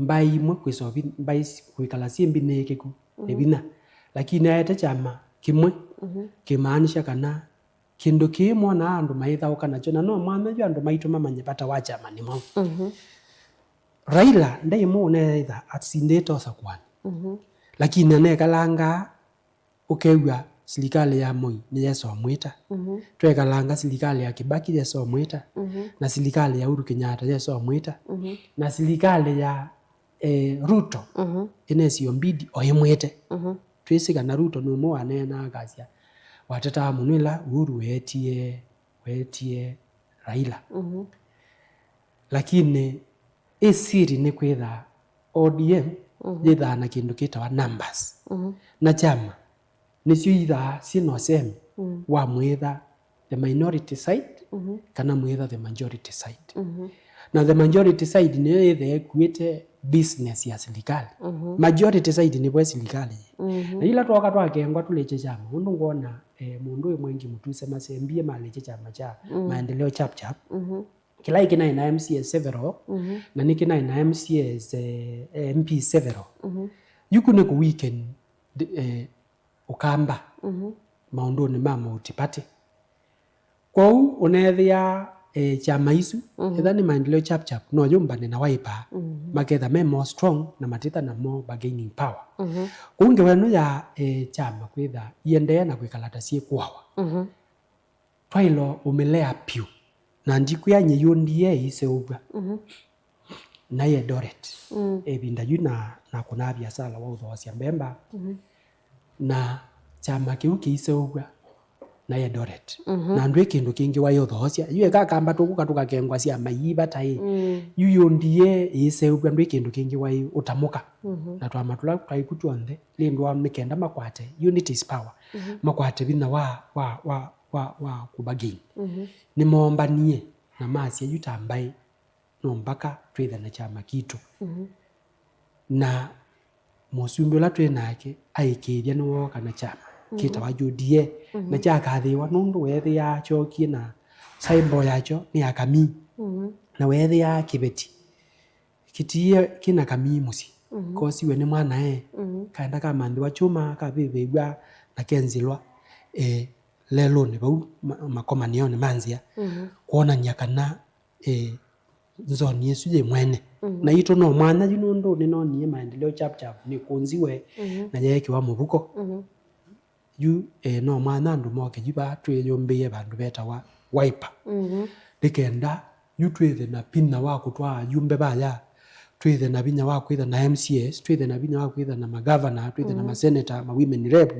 mbaĩ imwe kwĩsa ũvi-, mbaĩ si-, kwĩkala syĩ mbinĩĩkĩku nĩ, mhm, vinya. Lakini aete kyama kĩmwe, mhm, kĩmaanisha kana kĩndũ kĩĩ mwonaa andũ maithaũka nakyo, na no mwanya yu andũ maitũ mamanye vata wa kyama nĩ mwaũ. Mhm. Raila ndaĩ mũũ neetha asindĩte ũsakũanĩ. Mhm. Lakini anekalanga ũkew'a silikalĩ ya Moi nĩyesa ũmwĩta. Mhm. Twekalanga silikalĩ ya Kibaki yesa ũmwĩta. Mhm. Na silikalĩ ya Uhuru Kenyatta yesa ũmwĩta. Mhm. Na silikalĩ ya, eh, Ruto, mhm, ĩnesio mbidi o ĩmwĩte. Mhm. Twĩsĩ kana Ruto nĩ ũmwe waneenaa akasya, watetaa mũno ĩla Uhuru weetie, weetie Raila. Mhm. Lakini ĩ siri nĩ kwĩtha O D M, mhm, yĩthaa na kĩndũ kĩtawa numbers. Mhm. Na kyama nĩsyo ithaa syĩ na ũsemi, mm, wa mwĩtha the minority side, mhm, kana mwĩtha the majority side. Mhm. Na the majority side nĩyo yĩthee ĩkuĩte business ya silikalĩ. Mhm. Majority side nĩvo silikalĩ yĩ. Mhm. Na ila twoka twakengwa tũlĩkye kyama, ũndũ ngwona, eh, mũndũ wĩ mwengi mũtuse masembie malĩkye kyama kya, mm, Maendeleo Chap Chap. Mhm. Kĩla kĩnaĩ na M C As several, mhm, na nĩ kĩnaĩ na M C As, eh, M P several. Mhm. Yuku nĩ kũ weaken, eh, Ũkamba, mhm, maũndũnĩ ma multiparty. Kwoou ũneethĩa, eh, kyama isu, mhm, etha nĩ Maendeleo Chap Chap, no yũmbane na Wiper, mhm, maketha me more strong na matitha na more bargaining power. Mhm. Kwoou ngewa ĩno ya, eh, kyama kwĩtha iendee na kwĩkala ta syĩkũawa. Mhm. Twaĩle ũmĩlea pyũ. Na ndikwĩa nyie yu ndiye ĩiseũvw'a. Mhm. naĩ Eldoret. Mm. Ĩvinda yu na, nakũnaa viasala wa ũthoosya mbemba. Mhm. Na kyama kĩu kĩiseũvw'a naĩ Eldoret. Mhm. Na ndwĩ kĩndũ kĩngĩ waĩ ũthoosya. Yu eka kamba tũkũka tũkakengwa syama ii vata ĩ. Mm. Yu U D A ĩiseũvw'a ndwĩ kĩndũ kĩngĩ waĩ ũtamũka. Mhm. Na twama tũla twaĩ ku tw'onthe, lĩndwa nĩ kenda makwate, unity is power. Mhm. Makwate vinya wa, wa, wa, wa, wa kũbargain. Mhm. Nĩmoombanie na masya yu ta mbaĩ no mbaka twĩthe na kyama kitũ. Mhm. Na mũsumbĩ ũla twĩ nake aĩkĩĩthya nĩwooka na kyama, mhm, kĩtawa U D A, mhm, na kyakathĩĩwa nũndũ weethĩaa kyookie na symbol yakyo nĩ ya kamii, mhm, na weethĩaa kĩveti kĩtiie kĩna kamii mũsyĩ, mhm, kosiwe nĩ mwanae, mhm, kaenda kamanthĩwa kyũma, kavĩvĩw'a na kenzĩlwa, eh, lelũnĩ vau ma-, makomanĩonĩ ma nzĩa, mhm, kwonany'a kana, eh, nzoni ĩsu yĩ mwene. Mhm. Na itũ no mwanya yu nũndũ nĩnonie Maendeleo Chap Chap nĩkũnziwe, mhm, na yeekĩwa mũvuko. Mhm. Yu, eh, no mwanya andũ moke yu vaa twĩyũmbĩie vandũ vetawa Wiper. Mhm. Nĩ kenda yu twĩthe na vinya wa kũtwaa ayumbe vaya, twĩthe na vinya wa kwĩtha na M C As, twĩthe na vinya wa kwĩtha na magavana, twĩthe na, mhm, maseneta, ma women rep,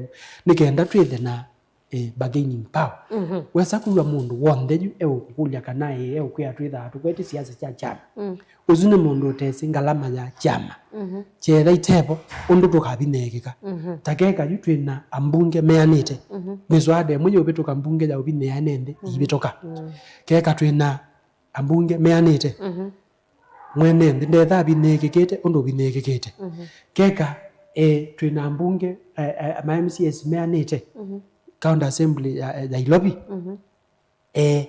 nĩ kenda twĩthe na eh, bargaining power. Mhm. Wesa kwĩw'a mũndũ w'onthe yu eũkũkũlya kana ĩ, eũkwĩa twĩthaa tũkwete siasa sya kyama. Mm. Ũsu nĩ mũndũ ũtesĩ ngalama ya kyama. Mhm. Kyetha itevo, ũndũ tũkavinĩĩkĩka. Mhm. Ta keka yu twĩ na ambunge meanĩte. Mhm. Mĩswada ĩmwe yĩũvĩtũka mbunge ya ũvinĩĩa ene nthĩ, mhm, iivĩtũka. Mm. Keka twĩ na ambunge meanĩte. Mhm. Mwene nthĩ ndetha avinĩĩkĩkĩte ũndũ ũvinĩĩkĩkĩte. Mhm. Keka, eh, twĩ na ambunge, eh, eh, ma M C As meanĩte. Mhm. County Assembly ya, ya Nairobi. Mhm. Eh,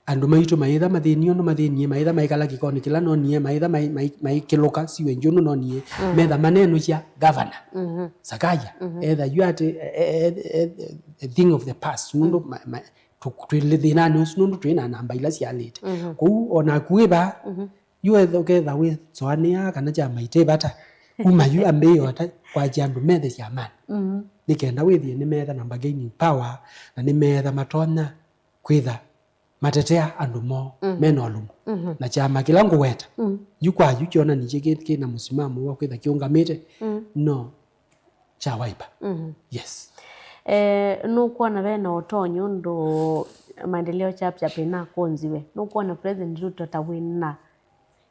andũ maitũ maitha mathĩnie ũndũ mathĩnie, maitha maikala kĩkonĩ kĩla nonie, maitha mai-, mai-, maikĩlũka siwe njũnũ nonie, mhm, metha manenũsya governor. Mhm. Sakaja, mhm, etha yu atĩ, eh, eh, eh, eh, a thing of the past, nũndũ, mhm, ma-, ma-, tũ-, twĩ thĩnanĩ ũsu nũndũ twĩ na namba ila syalĩte. Mhm. Kwoou o naku wĩ vaa, mhm, yu etha ũketha wĩsũanĩa kana kyama ite vata. Kuma yu ambĩĩe ota kwakya andũ methe syamanĩ. Mhm. Nĩ kenda wĩthĩe nĩmeetha na bargaining power na nĩmeetha matonya kwĩtha matetea andũ moo, mhm, mena ũlũmu. Mhm. Na kyama kĩla ngũweta, mhm, yu kwa yu kyonanisye kĩ-, kĩna mũsimamo wa kwĩtha kĩũngamĩte, mhm, no kya Wiper. Mhm. Yes. Eh, nũkwona ve na ũtonyi ũndũ Maendeleo Chap Chap ĩnakũnziwe? Nũkwona President Ruto ta wĩna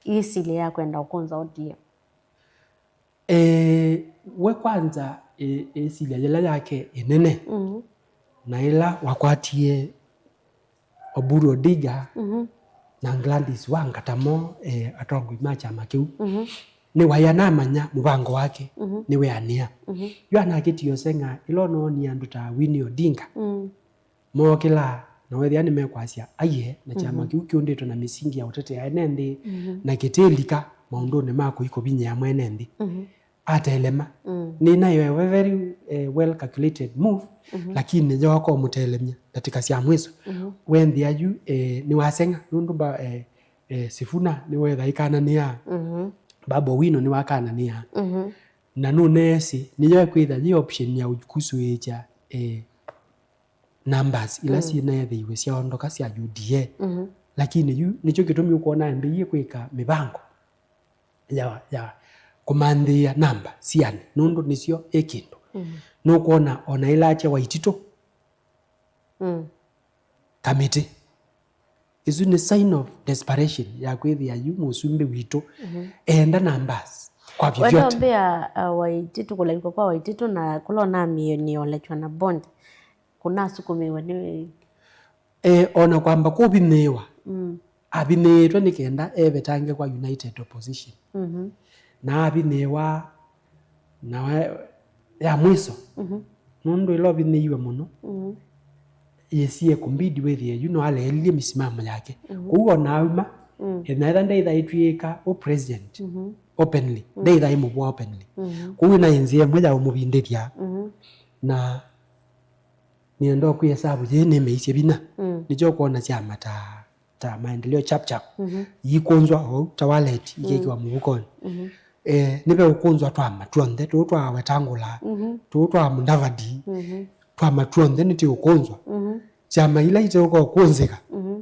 ĩsilya ya kwenda ũkũnza O D M? Eh, we kwanza, eh, ĩsilya yĩla yake ĩnene, mhm, na ĩla wakwatie Oburu Odinga, mhm, na Gladys Wanga tamo, eh, atongoi ma kyama kĩu. Mhm. Nĩwaĩ anamanya mũvango wake, mhm, nĩweanĩa. Mhm. Yu anakĩtie ũseng'a ĩla onoonie andũ ta Winnie Odinga, mm, mookĩlaa na wethĩa nĩmekwasya aiee na kyama, mhm, kĩu kĩũndĩtwe na mĩsingi ya ũtetea ene nthĩ, mhm, na kĩtĩlika maũndũnĩ ma kũi kũvinyĩa mwene nthĩ. Mhm. Atelema. Mm. Nĩnaĩ a very, eh, well calculated move, mhm, lakini yooka ũmũtelemya ndatĩka sya mwiso. Mhm. Wenthĩa yu, eh, nĩwaseng'a nũndũ mba, eh, eh, Sifuna nĩwetha ikananĩa. Mhm. Babu Owino nĩwakananĩa. Mhm. Na nũneesĩ nĩyo ekwĩtha yĩ option ya ũkusũĩĩkya, eh, numbers ila, mm, syĩneethĩiwe syaondoka sya U D A. Mhm. Lakini yu nĩkyo kĩtumi ũkwona ambĩie kwĩka mĩvango ya, ya kũmanthĩĩa namba sianĩ, nũndũ nĩsyo ĩ kĩndũ. Mm. Nũkwona ona ĩla akya Waititũ, mm, kamĩtĩ, ĩsu nĩ sign of desperation ya kwĩthĩa yu mũsumbĩ witũ, mhm, eenda numbers kwa vyovyote. Wenda mbĩa, uh, Waititũ, kũlalikwa kwa Waititũ na kũla ũnamĩnĩolekya na bond, kũnasukumĩwe nĩ E, o na kwamba kũvinĩĩwa, mm, avinĩĩtwe nĩ kenda evetange kwa United Opposition. Mhm. Na avinĩĩwa, na wa-, ya mwiso, mhm, nũndũ ĩla ũvinĩĩiwe mũno, mhm, yĩsie kũmbidi wĩthĩe yu no aleelilye mĩsimamo yake. Mhm. Kwoou o na auma, mm, ethĩwa ndaithaĩtw'ĩka ũ president, mhm, openly, mm, ndaithaĩ mũvũa openly. Mhm. Kwoou ĩna ĩnzĩa ĩmwe ya ũmũvindĩthya. Mhm. Na nĩenda ũkwĩa savu yĩĩ nĩmĩisye vinya. Mm. Nĩkyo ũkwona syama ta, ta Maendeleo Chap Chap, mhm, iikũnzwa ou ta wallet, mm, ikĩkĩwa mũvukonĩ. Mhm. Eh, nĩveũkũnzwa twama tw'onthe tũu twawetangũla, mhm, tũu twa Mudavadi, mhm, twama tw'onthe nĩtũũkũnzwa. Mhm. Syama ila iteũka ũkũnzĩka, mhm,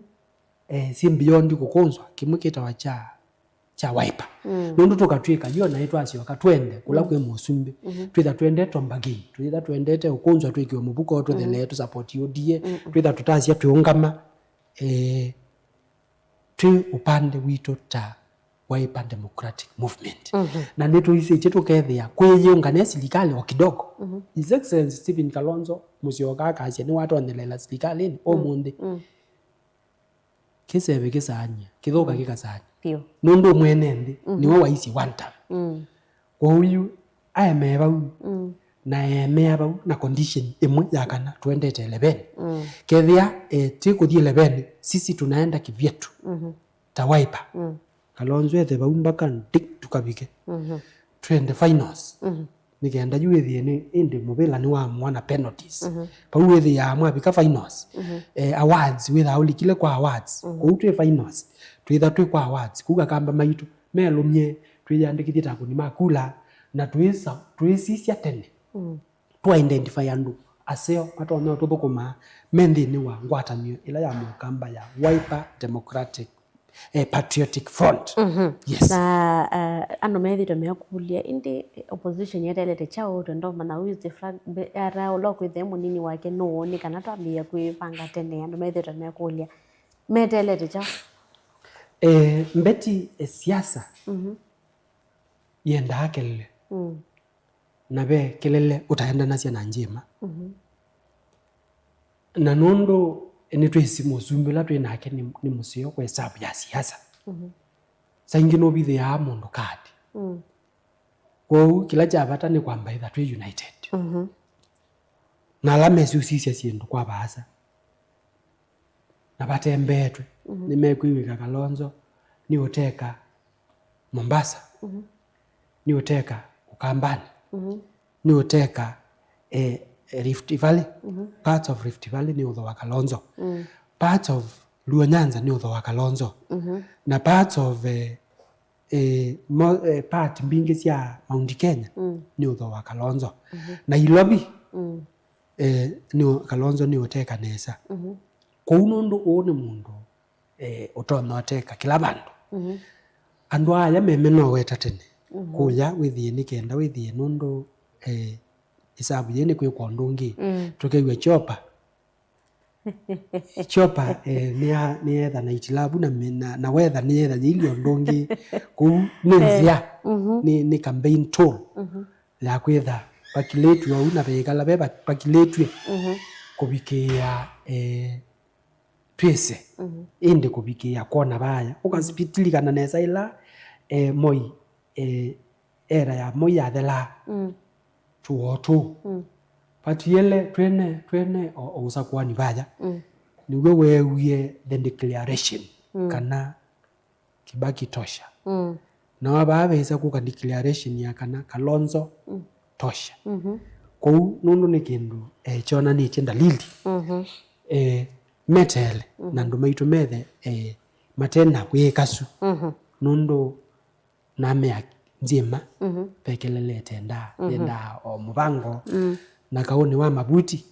eh, syĩ beyond kũkũnzwa, kĩmwe kĩtawa kya kya Wiper. Mm. Nũndũ tũkatw'ĩka yu, na nĩtwasyoka twende kũla, mm, kwĩ mũsumbĩ. Mm-hmm. Twĩtha twendete mbagi, twĩtha twendete ũkũnzwa, twĩkĩwe mũvuko, tũthelee, mm, tũsapoti U D A, mm, mm, twĩtha tũtasya twĩũngama, eh, twĩ ũpande witũ ta Wiper Democratic Movement. Mm-hmm. Na nĩtũisĩtye tũkethĩa kwĩyĩũngane silikalĩ o kidogo. Mm-hmm. His Excellency Stephen Kalonzo Musyoka akasya nĩwatonyelela silikalĩnĩ, mm, ũmũnthĩ. Mm. Kĩseve kĩsaany'a, kĩthũka, mm, kĩkasaany'a. Vyũ. Nũndũ mwene nthĩ, mhm, nĩwe waisye one term. Mm. Kwoou yu aemee vau, mm, na eemea vau na condition ĩmwe ya kana tũendete eleveni. Mm. Kethĩa, eh, ti kũthi eleveni, sisi tunaenda kivyetu. Mhm. Ta Wiper. Mm. Kalonzo ethe vau mpaka ndi tukavike. Mhm. Twende finals. Mhm. Nĩ kenda yu wĩthĩe nĩ ĩndĩ mũvĩla nĩwamũa na penalties. Mhm. Vau wĩthĩaa mwavika finals. Mhm. Eh, awards, wĩthaa ũlikile kwa awards. Mhm. Kũu twĩ finals. Twĩtha twĩ kwa awards. Kũu Akamba maitũ melũmie, twĩyandĩkĩthye ta akũni ma kula, na twĩsa-, twĩsisya tene. Mm. Tũ identify andũ aseo matonya ũtũthũkũmaa me nthĩnĩ wa ngwatanĩo ĩla ya Mũkamba ya Wiper Democratic, eh, Patriotic Front. Mhm. Yes. Na, eh, andũ methĩtwe mekũlya, ĩndĩ opposition yeteelete kyaũ? Twenda ũmanya who is the flag be-, ara ũla ũkwĩthĩa mũnini wake nũũ, nĩ kana twambĩĩa kwĩvanga tene, andũ methĩtwe mekũlya, meteelete kyaũ? Eh, mbeti, eh, siasa, mhm, yendaa kelele. Mm. Na ve kelele ũtaendanasya na njĩma. Mhm. Na nũndũ nĩtwĩsĩ mũsumbĩ ũla twĩ nake nĩ, nĩ mũseo kwa ĩsavu ya siasa. Mhm. Saingĩ nũvithĩaa mũndũ kaati. Mm. Kwoou kĩla kya vata nĩ kwamba ĩtha twĩ united. Mhm. Na ala mesusisya syĩndũ kwa vaasa na vatembeetwe, mhm, nĩmekwĩw'ĩka Kalonzo nĩ ũteka Mombasa, mhm, nĩ ũteka Ukambani, mhm, nĩ ũteka, eh, Rift Valley, mhm, parts of Rift Valley nĩ ũtho wa Kalonzo, mm, parts of Luo Nyanza nĩ ũtho wa Kalonzo, mhm, na parts of, eh, eh, mo-, eh, part mbingĩ sya Mount Kenya, mm, nĩ ũtho wa Kalonzo, mhm, Nairobi, mm, eh, nĩ ũ-, Kalonzo nĩ ũteka nesa. Mhm. Kwoou nũndũ ũũ nĩ mũndũ eh, ũtonya ũteka kĩla vandũ. Mhm. Andũ aya meme no weta tene. Mhm. Kũya wĩthĩe nĩ kenda wĩthĩe nũndũ, eh, ĩsavu yĩĩ nĩ kwĩkwa ũndũ ũngĩ. Mm. Tũkew'a Chopa. Chopa, eh, nĩya-, nĩyetha na itilavu na me-, na, na wetha nĩyetha yĩilye ũndũ ũngĩ. Kũu nĩ, eh, nzĩa, mhm, nĩ, nĩ campaign tool, mhm, ya kwĩtha pakilĩtw'e ũu na veĩkala ve pa-, pakilĩtw'e, mhm, kũvikĩĩa, eh, twĩse, mhm, ĩndĩ kũvikĩĩa kwona vaya. Ũkasilikana nesa ĩla, eh, Moi, eh, era ya Moi yathelaa, mm, tũwoo tũu. Mm. Vatiele twene, twene o, o ũsakũani vaya. Mm. Nĩw'o weewie the declaration, mm, kana Kibaki tosha. Mm. Na wa vaa vesa kũka declaration ya kana Kalonzo, mm, tosha. Mhm. Kwoou nũndũ nĩ kĩndũ, eh, kyonanĩtye ndalili, mhm, eh, meteele, mhm, na andũ maitũ methe, eh, mate na wĩĩkasu. Mhm. Nũndũ namea nzĩma, mhm, ve kelele ĩtendaa, mhm, yendaa o mũvango, mm, na kaũnĩ wa mavuti.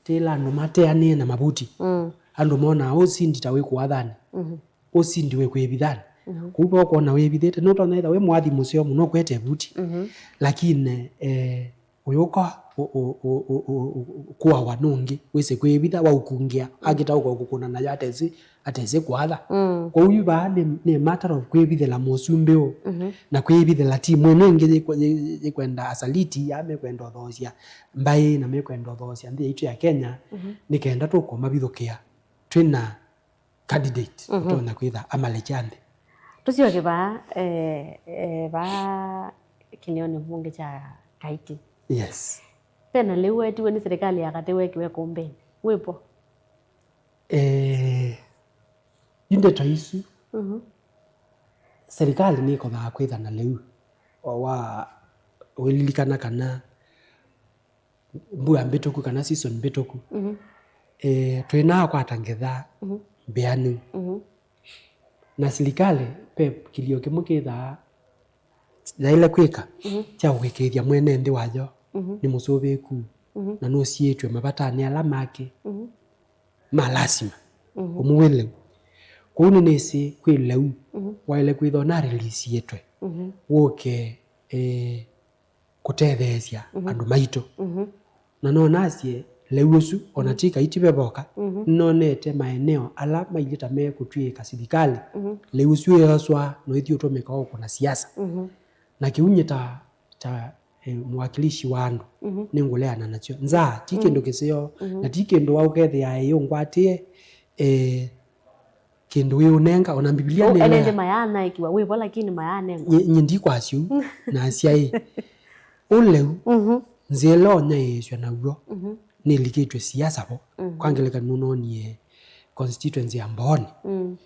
Tĩla andũ mateanĩe na mavuti. Mm. Andũ monaa ũsindi ta wĩ kũathanĩ. Mhm. Ũsindi wĩ kwĩvithanĩ. Mhm. Kũu ve ũkwona wĩvithĩte, nũtonya ĩtha wĩ mũathi mũseo mũno ũkwete vuti. Mhm. Lakini, eh, ũyũka ũ-, ũ-, kũawa nũngĩ, wĩsĩ kwĩvitha, waũkungĩa, mm, akĩtaũka ũkũkũna nayo atesĩ, atesĩ kũatha. Mm. Kwoou yu vaa nĩ, nĩ matter of kwĩvithĩla mũsumbĩ ũũ, mhm, na kwĩvithĩla timu ĩno ĩngĩ yĩkwe-, yĩ-, yĩkwenda asaliti, aa mekwenda ũthoosya mbaĩ na mekwenda ũthoosya nthĩ yaitũ ya Kenya, mhm, nĩ kenda tũkũmavithũkĩa twĩ na candidate, mhm, ũtonya kwĩtha amalekya nthĩ. Tũsyoke vaa, eh, eh, vaa kĩlĩonĩ mbunge kya Kaiti. Yes. Vena lĩu wetiwe nĩ serikali ya katĩ wekĩwe kũmbĩnĩ. Wĩvo? Eh, yu ndeto isu, mhm, serikali nĩkothaa kwĩtha na lĩu. O wa, ũililikana kana mbua mbĩtũku kana season mbĩtũku, mhm, eh, twĩnaa kwata ngetha, mhm, mbĩanu. Mhm. Na silikalĩ, ve kĩlio kĩmwe kĩthaa yaĩle kwĩka, mhm, kya kũĩkĩĩthya mwene nthĩ wayo, mhm, nĩ mũsũvĩĩku, mhm, na nũsiĩĩtw'e mavatanĩ ala make, mhm, ma lasima, mhm, ũmũwĩlĩu. Kũu nĩnĩsĩ kwĩ lĩu, mhm, waĩle kwĩthwa na release yĩtwe, mhm, wũke, eh, kũtetheesya, mhm, andũ maitũ. Mhm. Na no nasye lĩu ũsu, ona, mhm, ti Kaiti ve voka, mhm, nĩnonete maeneo ala mailyĩ ta mekũtw'ĩĩka silikalĩ, mhm, lĩu ũsu wĩoswa na ũithi ũtũmĩka o kũna siasa. Mhm. Na kĩu nyie ta, ta, eh, mwakilishi wa andũ, mhm, nĩngũleana nakyo. Nzaa ti, mhm, kĩndũ kĩseo, mhm, na ti kĩndũ wa ũkethĩa ĩyũngwatĩe, eh, kĩndũ wĩũnenga, ona Mbivilia nĩyo ene nthĩ mayaanaĩkiwa wĩvo, lakini mayaanengwa. Nyie, nyie ndikwasya ũu, nasya ĩ, ũleu, mhm, nzĩa ĩla ũnyaĩĩsw'a naw'o, mhm, nĩlikĩtw'e siasa vo. Mhm. Kwa ngelekany'o, nũnoonie constituency ya Mbooni. Mm.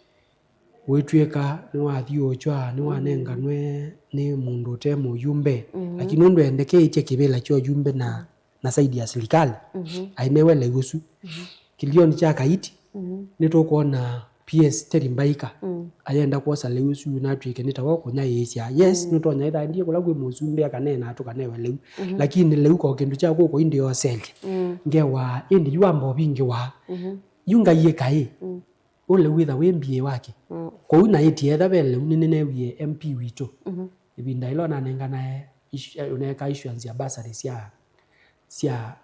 Wĩtw'ĩka nĩwathiũũkywa, nĩwanenganwe, mm, nĩ mũndũ ũte mũyumbe, mhm, lakini nũndũ endekeetye kĩvĩla kya ũyumbe na, na side ya silikalĩ, mhm, ainewe lĩu ũsu. Mhm. Kĩlĩonĩ kya Kaiti, mhm, nĩtũkwona P S Terry Mbaika, mm, ayenda kwosa lĩu ũsu na atw'ĩke nĩ tawa kũnyaĩĩsya. Yes, mm, nũtonya ĩthandie kũla kwĩ mũsumbĩ akaneena tũkanewe lĩu. Mhm. Lakini lĩu ko kĩndũ kya kũkũ indi yoselye. Mm. Ngewa, indi yu amba ũvingĩwa. Mhm. Yu Ngai ĩkaĩ. Mm. Ũleu wĩtha wĩ mbiĩ wake. Mm. Kwoou naĩtye etha ve lĩu nĩnĩnewie M P witũ. Mhm. Ĩvinda ĩla ũnanenganae isu-, ũneekaa issuance ya bursary sya, sya,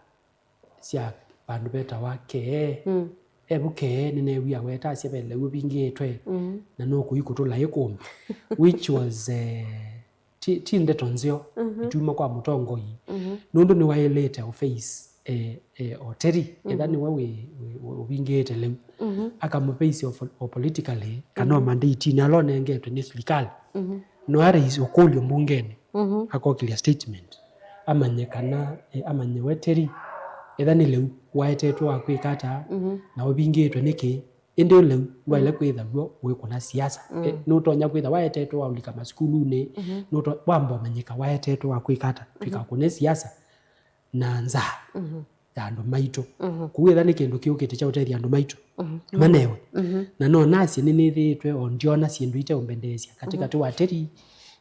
sya vandũ vetawa Kee. Mm. Evu Kee nĩneew'ie aweta asya ve lĩu ũvingĩtwe, mm, na nũkũi kũtũla ĩkũmbi, which was, eh, ti, ti ndeto nzeo, mhm, ituma kwa mũtongoi. Mhm. Nũndũ nĩwaĩlĩte ũface, eh, eh, o Terry, etha, mhm, nĩwe wĩ, wĩ, wĩ, ũvingĩĩte lĩu. Mhm. Akamũface o, o politically, kana, mhm, o mandaitini ala ũnengetwe nĩ silikalĩ. Mhm. No araise ũkũlyo mbungenĩ, mhm, akokĩlya statement. Amanye kana, eh, amanye we Terry, etha nĩ lĩu waetetwe wa kwĩka ata, mhm, na ũvingĩĩtwe nĩkĩ. Ĩndĩ ũleu ndwaĩle, mm, kwĩtha w'o wĩkũna siasa. Mm. E, nũtonya kwĩtha waetetwe waũlika masukulunĩ, mhm, nũto-, wamba ũmanyĩka waetetwe wa kwĩka ata, mhm, twĩkakũne siasa na nzaa, mhm, ya andũ maitũ. Mhm. Kũu etha nĩ kĩndũ kĩũkĩte kya ũtethya andũ maitũ, mhm, manewe. Mhm. Na no nasye nĩnĩthĩĩtwe o ndyona syĩndũ iteũmbendeesya katĩkatĩ, mhm, wa Terry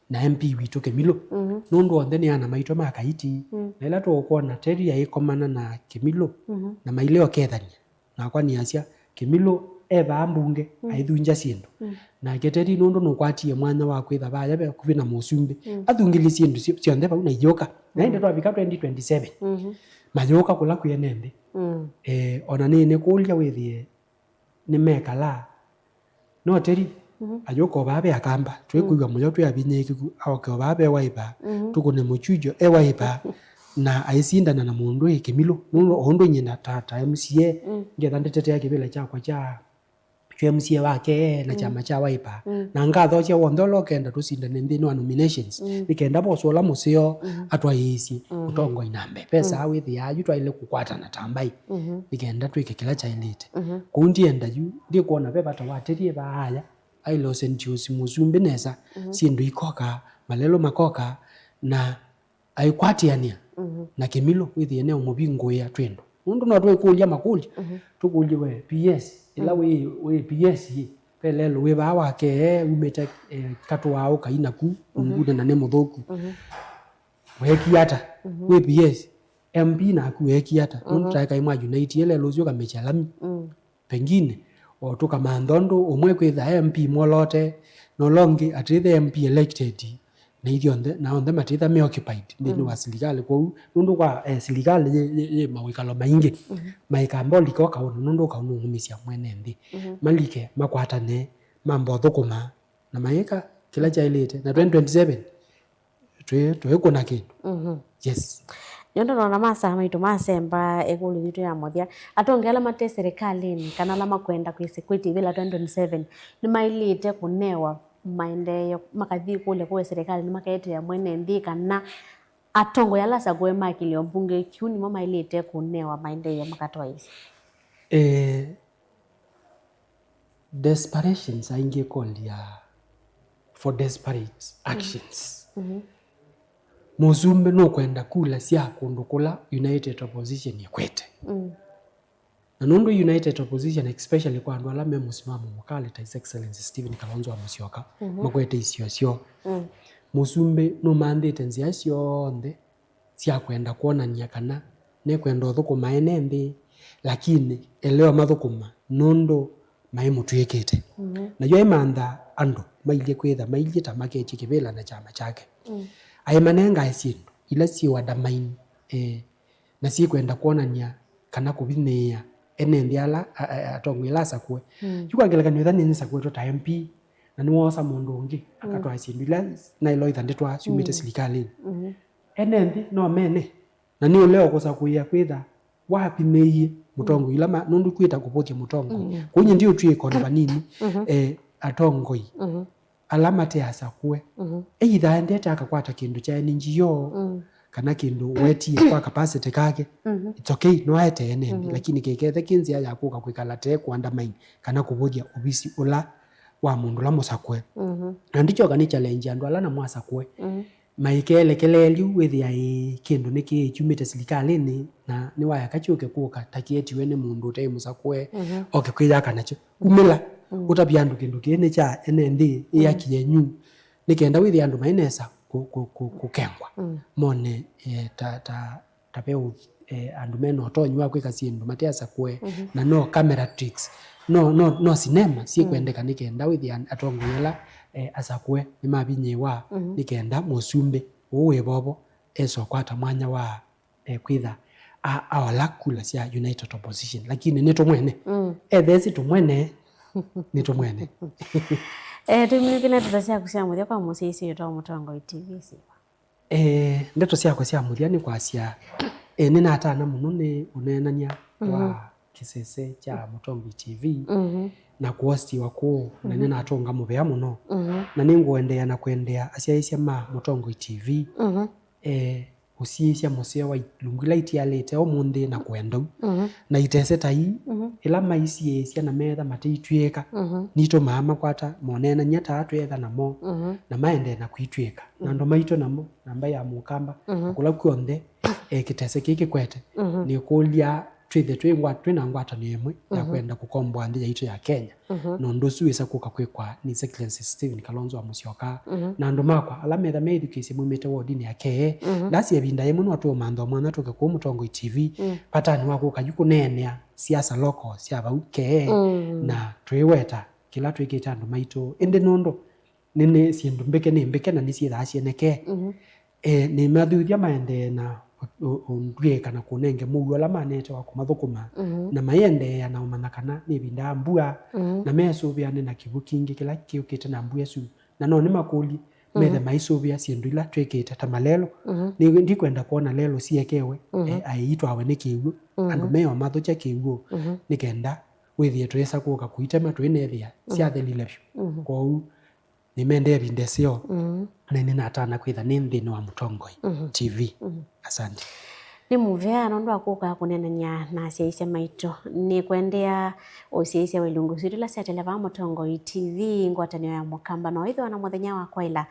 na M P witũ Kĩmilũ. Mhm. Nũndũ onthe nĩ ana maitũ ma Kaiti. Mm. Na ĩla tũũkwona Terry aikomana na Kĩmilũ, mhm, na mailĩ okethany'a. Nakwa nĩasya, Kĩmilũ e vaa mbunge, mm, aithungya syĩndũ. Mm. Nake Terry nũndũ nũkwatie mwanya wa kwĩtha vaya vakuvĩ na mũsumbĩ, mm, athungĩlye syĩndũ syo-, syonthe vau na iyũka. Na ĩndĩ, mm, twavika twenty twenty-seven, mhm, mayũka kũla kwĩ ene nthĩ. Mm. Eh, ona nĩ, nĩkũlya wĩthĩe nĩmekalaa. No Terry, mhm, ayũka o vaa ve Akamba, twĩkwĩw'a, mhm, mũyo twĩ avinyĩĩkĩku, aoke o vaa ve Wiper, mhm, tũkũne mũkyukyo e Wiper, na aisindana na mũndũ ĩ Kĩmilũ. Nũndũ o ũndũ nyie na ta, ta M C A, mm, ngetha ndĩtetea kĩvĩla kyakwa kya, kya M C A wake na, mm, kyama kya Wiper. Mm. Na ngathokya w'onthe ũla ũkenda tũsindane nthĩnĩ wa nominations. Mm. Nĩ kenda vosa ũla mũseo, mhm, atwaĩĩsye, mhm, ũtongoi na mbee. Vesa, mm, wĩthĩaa yu twaĩle kũkwatana ta mbaĩ. Mhm. Nĩ kenda twĩke kĩla kyaĩlĩte. Mhm. Kũu ndienda yu, ndikwona ve vata wa Terry e vaa aya. Aile ũsentiũsi mũsumbĩ nesa, mhm, syĩndũ ikoka, malelũ makoka, na aikwatĩanĩa, mhm, na Kĩmilũ, wĩthĩe neũmũvingũĩa twĩndũ. Nũndũ no twĩkũlya makũlyo, mhm, tũkũlye we P S, ĩla, mhm, wĩ, wĩ P S ĩ, ve lelũ wĩ vaa wake, eh, umĩte, eh, katũaa ũkai naku, mhm, ungunĩ na nĩ mũthũku. Mhm. Weekie ata? Mhm. Wĩ P S, M P naku weekie ata? Nũndũ, mhm, taekai mwa unite lelũ ũsu ũkamĩkya lami. Mm. Pengine, o tũkamantha ũndũ ũmwe kwĩtha M P mwolote, na ũla ũngĩ atĩthe M P elected, na ithyonthe, na onthe matĩtha me occupied nthĩnĩ, mm, wa silikalĩ. Kwoou, nũndũ kwa, eh, silikalĩ yĩ, yĩ, yĩ mawĩkalo maingĩ, mhm, maĩkamba ũlika ũkaũnũ, nũndũ ũkaũnũ ũng'umisya mwene nthĩ. Mhm. Malike, makwatane, mamba ũthũkũma, na mayĩka kĩla kyaĩlĩte. Na twenty twenty-seven, twĩ, twĩkũna kĩndũ. Mhm. Yes. Nyondo nona masaa maitũ masemba, ĩkũlyo yitũ ya mũthya. Atonge ala mate serikalĩnĩ kana ala makwenda kwĩsĩ-, kwĩtĩvĩla twenty twenty-seven, nĩmaĩlĩte kũnewa maendeeo, makathi kũlya kũwe serikalĩnĩ, maketeea mwene nthĩ, kana atongoi ala asakũe ma kĩlio mbunge kĩu nĩmo maĩlĩte kũnewa maendeeo makatwaĩĩsya? Eh, Desperations aingĩ ĩkolya for desperate actions. Mhm. Mũsumbĩ nũkwenda kula sya kũndũ kũla United Opposition ĩkwete. Mm. Na nũndũ United Opposition, especially kwa andũ ala me mũsimamo mũkali ta His Excellency Stephen Kalonzo wa Musyoka, mhm, makwete isio syoo. Mm. Mũsumbĩ nũmanthĩte nzĩa syonthe sya kwenda kwonany'a kana nĩkwenda ũthũkũma ene nthĩ, lakini eleo mathũkũma nũndũ maimũtw'ĩkĩte. Mhm. Na yo aimantha andũ mailyĩ kwĩtha, mailyĩ ta maketye kĩvĩla na kyama kyake. Mm. Aimanengae syĩndũ ila syĩ undermine, eh, na syĩkwenda kwonany'a kana kũvinyĩĩa ene nthĩ ala, a, a, atongoi ala asakũe. Mm. Yu kwa ngelekany'o, ĩtha nĩnĩsakũĩtwe ta M P, na nĩwoosa mũndũ ũngĩ, mm, akatwaa syĩndũ ila naĩlwa ĩtha ndĩtwaa syumĩte, mm, silikalĩnĩ. Mm-hmm. Ene nthĩ no mene, na nĩ ũlea ũkũsakũĩa kwĩtha wapimĩie mũtongoi ila ma-, nũndũ twĩta kũvũthya mũtongoi. Mm. Kwoou nyie ndiũtw'ĩka ũndũ vanini, mm-hmm, eh, atongoi, mm-hmm, ala mate asakũe. Mhm. Either aendete akakwata kĩndũ kya N G O, mm, kana kĩndũ wetie kwa capacity kake, mhm, it's okay, no aete ene nthĩ, mhm, lakini kĩkethe kĩ nzĩa ya kũka kwĩkala te kũ undermine kana kũvũthya ũvisi ũla wa mũndũ ũla mũsakũe. Mhm. Na ndikyoka nĩ challenge andũ ala namo asakũe. Mhm. Maikelekelelye ũu wĩthĩa ĩ kĩndũ nĩkĩ kyumĩte silikalĩnĩ na nĩwayaka kyũke kũka ta kĩetiwe nĩ mũndũ ũte mũsakũe, mhm, oke kwĩyaka nakyo. Umĩla, mm, ũtavye andũ kĩndũ kĩĩ nĩ kya ene nthĩ, mm, ĩaki yenyu, nĩ kenda wĩthĩa andũ mainesa kũ-, kũ-, kũ-, kũkengwa. Mm. Mone, eh, ta, ta, ta ve ũ-, eh, andũ mena ũtonyi wa kwĩka syĩndũ mate asakũe, mhm, na no camera tricks, no, no, no sinema syĩkwendeka, mm, nĩ kenda wĩthĩa an-, atongoi ala, eh, asakũe nĩmavinyĩĩwa, mhm, nĩ kenda mũsumbĩ ũũ wĩ vovo esa ũkwata mwanya wa eh, kwĩtha a-, aola kula sya United Opposition, lakini nĩtũmwene. Mm. Ethesi tũmwene, nĩtũmwene. Eh, tũminũkĩle ndeto syaku sya mũthya kwa mũsyaĩĩsya witũ wa Mũtongoi T V syĩva? Eh, ndeto syakwa sya mũthya nĩ kwasya, eh, nĩnatana mũno nĩ ũneenany'a, mhm, wa kĩsese kya Mũtongoi T V, mhm, na kũhostiwa kũu, na, mhm, nĩnatũnga mũvea mũno. Mhm. Na nĩngũendeea na kũendeea asyaĩĩsya ma Mũtongoi T V, mhm, eh, ũsiĩĩsya mũseo wa ilungu ila itialĩte ũmũnthĩ na kũenda ũu. Mhm. Na itese ta ii, mhm, ĩla maisiĩĩsya na meetha mateitw'ĩĩka, mhm, nitũmaa makwata moneenany'a taa tweetha namo, mhm, na maendee na kwitw'ĩĩka. Na, mhm, andũ maitũ namo, na mbaĩ ya Mũkamba, mhm, na kũla kw'onthe, eh, kĩtese kĩĩ kĩkwete, mhm, nĩkũlya twĩthe twĩ ngwa-, twĩ na ngwatanĩo ĩmwe ya, mhm, kwenda kũkomboa nthĩ yaitũ ya Kenya. Mhm. Na ũndũ ũsu wĩsa kũka kwĩkwa nĩ His Excellency Stephen Kalonzo wa Musyoka. Mhm. Na andũ makwa ala metha meithukĩĩsye mumĩte wodinĩ ya Kee, mhm, ndasya ĩvinda yĩmwe no tũũmantha mwanya tũke kũu Mũtongoi T V, mm, vatanĩ wa kũka yu kũneenea siasa local sya vau Kee, mm, na twĩweta kĩla twĩkĩte andũ maitũ. Ĩndĩ nũndũ nĩ, nĩ syĩndũ mbĩke nĩ mbĩke na nĩsyĩthaa syĩnekee. Mhm. Eh, nĩmathuthya maendee na ũ-, ũ-, ũndw'ĩĩka na kũnenge mũuo ũla manete wa kũmathũkũma, mhm, na maiendeea na ũmanya kana nĩvindaa mbua, mhm, na mesũvĩane na kĩw'ũ kingĩ kĩla kĩũkĩte na mbua ĩsu. Na no nĩmakũlye, mhm, methe maisũvĩa syĩndũ ila twĩkĩte ta malelo. Mhm. Nĩ, ndikwenda kwona lelo siekewe, mhm, eh, aĩitwawe nĩ kĩw'ũ, mhm, andũ meo mathũkya kĩw'ũ, mhm, nĩ kenda wĩthĩe tũyĩsa kũka kũitema tũinethĩa, mhm, syathelile vyũ. Mhm. Kwoou, nĩmendee ĩvinda ĩseo, mm, na nĩnatana kwĩtha nĩ nthĩnĩ wa Mũtongoi, mhm, T V. Mhm. Asante. Nĩ mũvea nũndũ wa kũka kũneenany'a na asyaĩĩsya maitũ. Nĩkũendeea ũsyaĩĩsya wa ilungu sitũ ila syateleva Mũtongoi T V, ngwatanĩo ya Mũkamba, na ũithĩwa na mũthenya wa kwaĩla.